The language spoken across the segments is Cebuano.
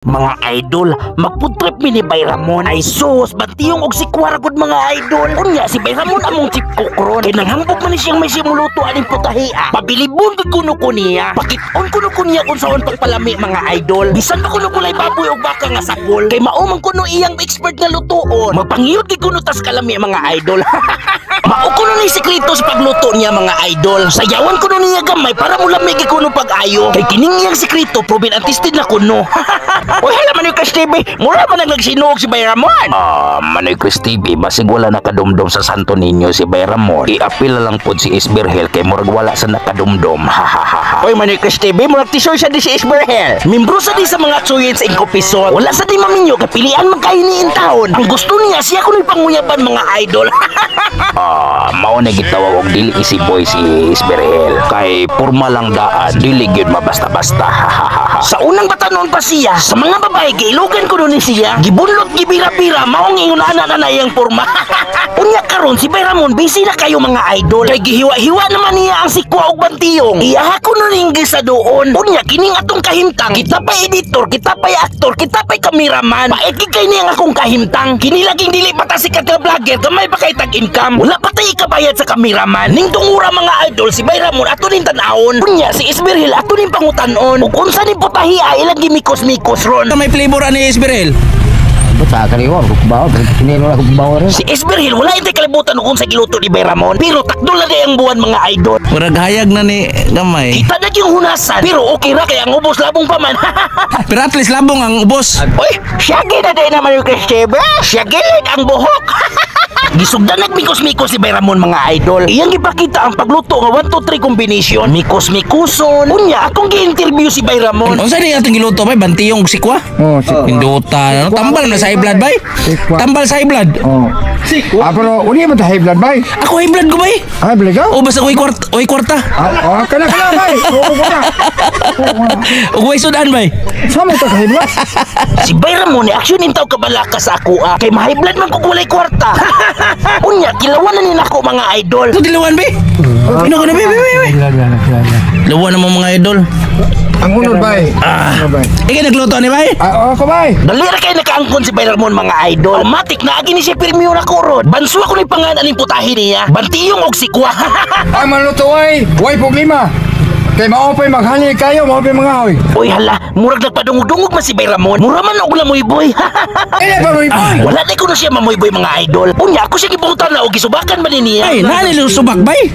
Mga idol, mag-food trip mi ni Bay Ramon. Ay sus, bantiyong og sikwa ra gud, mga idol. Unya si Bay Ramon among chief cook ron. Kay nanghambog man ni siyang may simuluto aning putahia. Pabilibon gud kuno ko niya. Pakit-on kuno ko niya kung saon pagpalami, mga idol. Bisan pa kuno gulay baboy og baka nga sagol. Kay mao man kuno iyang expert nga lutuon. Magpangiyot gid kuno tas kalami, mga idol. Mao kuno ni sekreto sa pagluto niya, mga idol. Sayawan kuno niya gamay para mulami gid kuno pag-ayo. Kay kining iyang sekreto, proven and tested na kuno. Uy, hala, Manoy Chris TV, mura man ang nagsinuog si Bay Ramon. Ah, Manoy Chris TV, basig wala nakadumdum sa Santo Niño si Bay Ramon. Iapil na lang pod si Isberhel kay murag wala sa nakadumdum. Ha ha ha ha. Uy, Manoy Chris TV, murag tisoy sa di si Isberhel. Membro sa di sa mga tsuyins in Copisol. Wala sa di maminyo kay pilian man kayo ni in taon. Ang gusto niya, siya kuno'y panguyaban, mga idol. Ah, mao na gitawag og dili easy boy si Isberhel. Kay porma lang daan, dili gyud mabasta-basta. Ha ha ha ha. Sa unang batanon pa siya, sa mga babae giilugan ko ni siya, gibunlot, gibira-bira, maong ingon ana na na iyang porma. Unya karon si Bay Ramon busy na kayo, mga idol. Kay gihiwa-hiwa naman niya ang sikwa og bantiyong. Iyaha ko no ning sa doon. Unya kining atong kahimtang, kita pa editor, kita pa aktor, kita pa cameraman. Pait gid kay niya ang akong kahimtang. Kini laging dili pa ta sikat nga vlogger, gamay pa kay tag income. Wala pa tay ikabayad sa cameraman. Ning tungura, mga idol, si Bay Ramon ato ning tan-awon. Unya si Isberhil ato ning pangutan-on. Ug unsa ning putahia ilang gimikos-mikos ron. May flavor ani Isberel. Basta kaliwa, bawa, sinilo ako bawa rin. Si Isberhil wala intay kalibutan kung sa giluto ni Bay Ramon. Pero takdol na di ang buwan, mga idol. Murag hayag na ni gamay. Kita na yung hunasan. Pero okay ra kay ang ubos labong pa man. Pero at least labong ang ubos. Uy, siyagi na din naman yung Christopher. Siyagilid ang buhok. Gisugdan nagmikos-mikos si Bay Ramon, mga idol. Iyang gipakita ang pagluto nga 1, 2, 3 combination. Mikos-mikoson. Unya, akong gi-interview si Bay Ramon. Unsa ni atong giluto bay? Bantiyong sikwa? Oh, sikwa. Pinduta. Ano? Tambal na sa high blood bay? Sikwa. Tambal sa high blood. Oh. Ah, pero uli mo ta high blood bay. Ako high blood ko bay. High blood ka? O basta ko kwarta, oy kwarta. Ah, oh, kana kana bay. Oo, kana. Ug way sudan bay. Sama ta ka high blood? Si Bay Ramon ni action intaw kabalaka sa ako ah. Kay ma-high blood man ko walay kwarta. Unya, kilawan na ni nako, mga idol. Ito dilawan bay. Ino ko na bay, bay, bay. Lawan na mo, mga idol. Ang unod bay. Ah. Unod bay. Ikaw nagluto ni bay? Ah, oh, ako bay. Dali ra kay nakaangkon si Bay Ramon, mga idol. Matik na agi ni siya pirmiyo na ron. Bansuwa ko ni pangan aning putahe niya. Bantiyong og sikwa. Ang maluto ay, way problema. Kay mao pa'y maghani kayo, mao pa'y mga hoy. Uy hala, murag nagpadungog-dungog man si Bay Ramon. Mura man og lamoy boy. Ay, pa boy. Wala na ko na siya mamoy boy, mga idol. Unya ako siya gibutan na og gisubakan man ni niya. Ay, nani subak bay?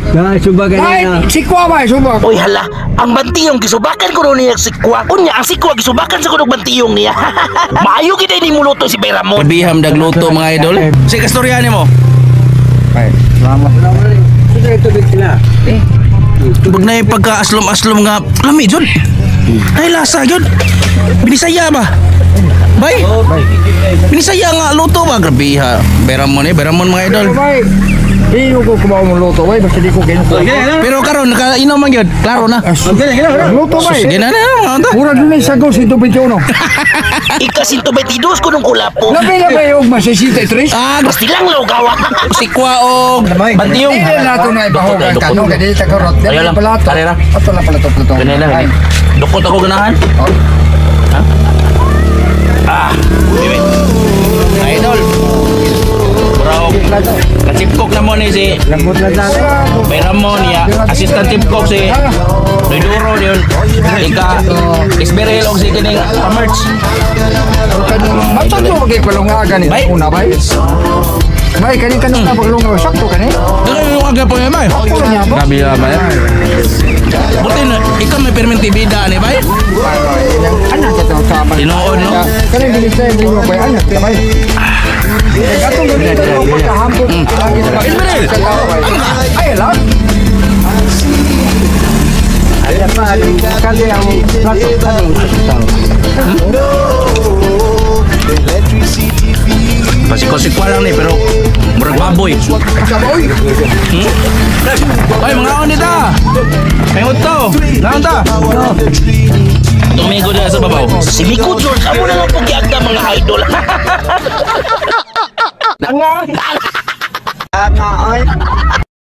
Ay, sikwa bay, subak. Uy hala, ang bantiyong gisubakan ko niya sikwa. Unya ang sikwa gisubakan sa kunog bantiyong niya. Maayo gid ni muluto si Bay Ramon. Biham dagluto, mga idol. Sige, kastorya nimo. Bay, salamat. Tubag na yung pagka-aslom-aslom nga lami jud. Ay lasa jud. Binisaya ba? Bay? Binisaya nga luto ba? Grabe ha. Beramon eh, beramon, mga idol. Bay. Iyo ko kumaw mo luto bay, basta di ko kinukuha. Pero karon nakainom man gyud. Klaro na. Luto bay. Sige na na, mga to. Mura dun ay sagaw 121. Ika 122 ko nung kulapo. Labi na bay og masisita tres. Ah, Basti lang laugawa. sikwa og bantiyong. Hindi na nato na ibahog ang kanong kay dili ta karot. Ayaw lang. Palato. Tara ra. Ato lang palato plato. Ganun lang. Ay. Dukot ako ganahan. Oh. Ah, bebe. Idol. Bro, ka-chief cook na mo ni si Bay Ramon ya, assistant chief cook si Duro yun. Ika Isberel og si kining pa-merch. Matag mo magay palungagan ni Bay. una bay. Bay kani kanong na paglungaw sakto kani. Dili yung aga po yan bay. Sakto niya ba? Grabe ya bay. Buti na ikaw may permente bida ni bay. Anak ka to sa Tinuod, no? Kani dili sa inyo bay anak ka bay. Katong ganito yung pagkahampok lagi sa Isberel! sa tao, bay. Ay lang. Pasiko-sikwa lang ni pero murag baboy. Saboy. Oy, mga on dito. May utto. Naon ta? Tumigo dyan sa babaw. Si Miko George, amo na lang po giagda, mga idol.